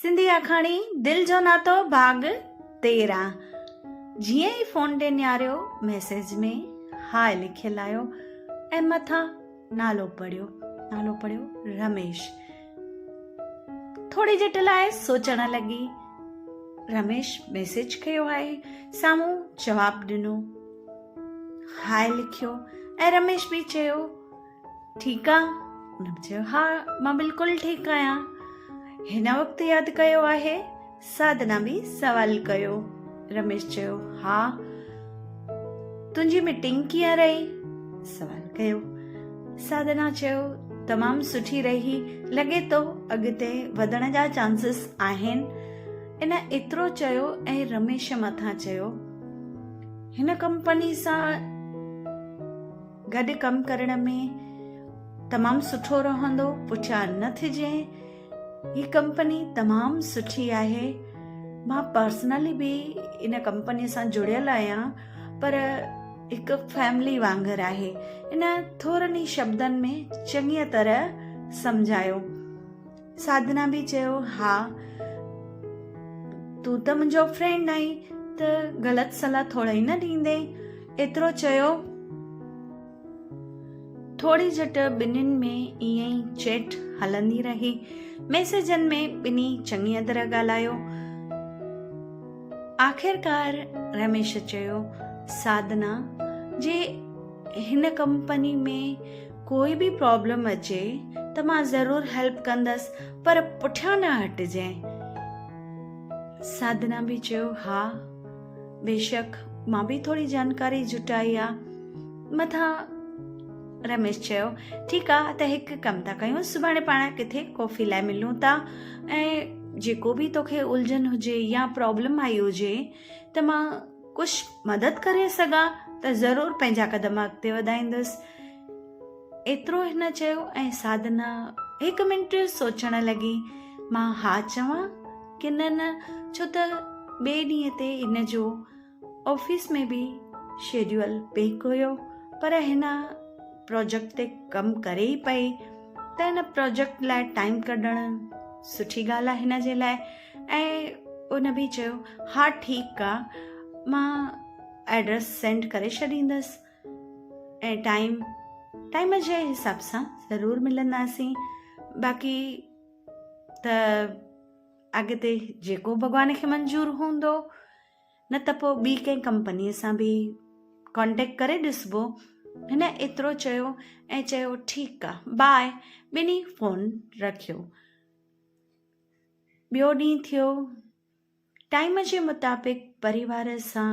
سنڌي آکاڻي دل جو ناتو ڀاڳ 13. جيئن ئي فون ڏي نهاريو ميسيج ۾ هاء لکيل آيو ۽ مٿان نالو پڙهيو نالو پڙهيو رميش. ٿوري جهٽ لاء سوچڻ لڳي رميش ميسيج ڪيو آهي سامهون جواب ڏنو هاء لکيو ۽ رميش به چيو ٺيڪ آ؟ ان به چيو ها مان بلڪل ٺيڪ آهيان. هن وقت ياد ڪيو آهي؟ ساڌنا به سوال ڪيو. رميش چيو ها. تنهنجي ميٽنگ ڪيئن رهي؟ سوال ڪيو. ساڌنا چيو تمام سٺي رهي، لڳي ٿو اڳتي وڌڻ جا چانسز آهن. ان ايترو چيو ۽ رميش مٿان چيو هن ڪمپني سان گڏ ڪم ڪرڻ ۾ تمام سٺو رهندو، پٺيان نه ٿجين، هي ڪمپني تمام سٺي آهي، مان پرسنلي به ان ڪمپني سان جڙيل آهيان پر هڪ فيملي وانگر آهي. ان ٿورن ئي شبدن ۾ چڱيء طرح سمجهايو. ساڌنا به چيو، ها تون ته منهنجو فرينڊ آهين ته غلط صلاح ٿورئي نه ڏيندين. ايترو چيو. ٿوري جهٽ ٻنهين ۾ ائين ئي چيٽ هلندي رهي. ميسيجن ۾ ٻنهي چڱيء طرح ڳالهايو. آخرڪار رميش چيو، ساڌنا جي هن ڪمپني ۾ ڪوئي به پرابلم اچي ته مان ضرور هيلپ ڪندس پر پٺيان نه هٽجين. ساڌنا به چيو ها بيشڪ مان به ٿوري جانڪاري جٽائي آ. مٿان رميش چيو ٺيڪ آ ته هڪ ڪم ٿا ڪيون سڀاڻي پاڻ ڪٿي ڪافي لاء ملون ٿا ۽ جيڪو به توکي الجهن هجي يا پرابلم آئي هجي ته مان ڪجهه مدد ڪري سگهان ته ضرور پنهنجا قدم اڳتي وڌائيندس. ايترو هن چيو ۽ ساڌنا هڪ منٽ سوچڻ لڳي، مان ها چوان ڪي نه نه، ڇو ته ٻئي ڏينهن تي هن جو آفيس ۾ به شيڊيول پيڪ هيو، پر هن پروجيڪٽ تي ڪم ڪري ئي پئي ته ان پروجيڪٽ لاء ٽائيم ڪڍڻ سٺي ڳالهه آهي هن جي لاء ۽ ان به چيو ها ٺيڪ آ مان ايڊريس سينڊ ڪري ڇڏيندس ۽ ٽائيم ٽائيم جي حساب سان ضرور ملنداسين باقي ته اڳتي جيڪو ڀڳوان کي منظور هوندو نه ته پوء ٻي ڪنهن ڪمپنيء سان به ڪانٽيڪٽ ڪري ڏسبو. هن ايترو چيو ۽ چيو ٺيڪ آ باء. ٻنهي فون رکيو. ٻيو ڏينهن ٿيو. ٽائيم جي مطابق پريوار سان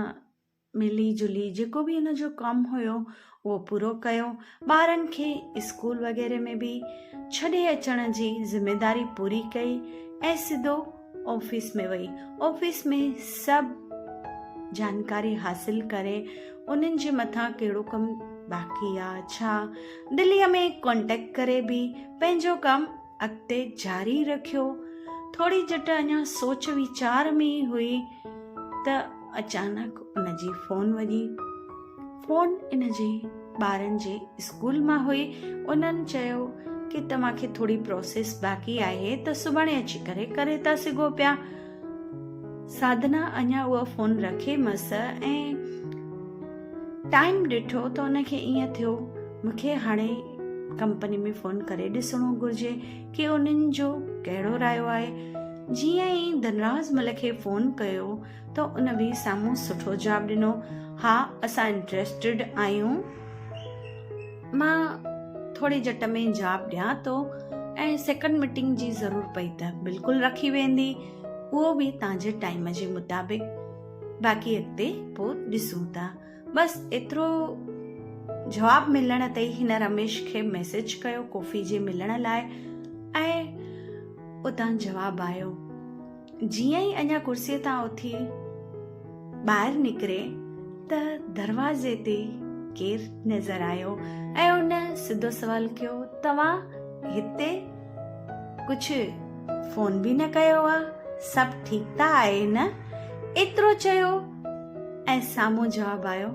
ملي جلي جيڪو به هن جو ڪم هيو اهو پورو ڪيو. ٻارن کي اسڪول وغيره ۾ به ڇڏي اچڻ جي ذميداري پوري ڪئي ۽ سڌو آفيس ۾ وئي. آفيس ۾ سڀ جانڪاري حاصل ڪري انهن جي مٿان ڪهڙو ڪم باقي آ ڇا دليء ۾ ڪانٽيڪٽ ڪري به پنهنجو ڪم اڳتي جاري رکيو. ٿوري جهٽ اڃا سوچ ويچار ۾ ئي هئي ته اچانڪ ان جي فون وڄي. فون ان جي ٻارن جي اسڪول مان هئي. انهن چيو ڪي توهان کي ٿوري پروسيس باقي آهي ته سڀاڻي اچي ڪري ڪري ٿا سگهو پيا. ساڌنا اڃا اها فون رکي مس ۽ ٽائيم ڏٺو ته ان کي ائين ٿيو مون کي هاڻي ڪمپني ۾ فون ڪري ڏسڻو گهرجي ڪي انهن جو ڪهڙو رايو آهي. جيئن ئي ڌنراج مل کي فون ڪيو ته ان به سامهون سٺو جواب ڏنو، ها اسان انٽريسٽيڊ آهيون. مان ٿوري جهٽ ۾ جواب ڏيان ٿو ۽ سيڪنڊ ميٽنگ جي ضرور پئي ته بلڪل رکي ويندي، اهو به توهان جي ٽائيم جي مطابق، باقي اڳتي پوء ڏسون ٿا. بس ايترو جواب ملڻ تي ئي هن رميش کي ميسيج ڪيو ڪوفي جي ملڻ لاء ۽ اتان جواب آيو. جيئن ئي اڃا ڪرسيء تان اٿي ٻاهر نڪري ته دروازي تي ڪير نظر آيو ۽ ان سڌو سوال ڪيو، توهان هتي ڪجهه فون به نه ڪيو آ، سڀ ٺيڪ ته آهي نه؟ ايترو چيو ۽ سامهون جواب آيو،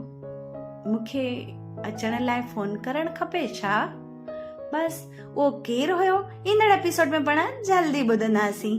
مون کي اچڻ لاء فون ڪرڻ کپي ڇا؟ بس اهو ڪير هيو؟ ايندڙ ايپيسوڊ ۾ پاڻ جلدي ٻڌنداسين.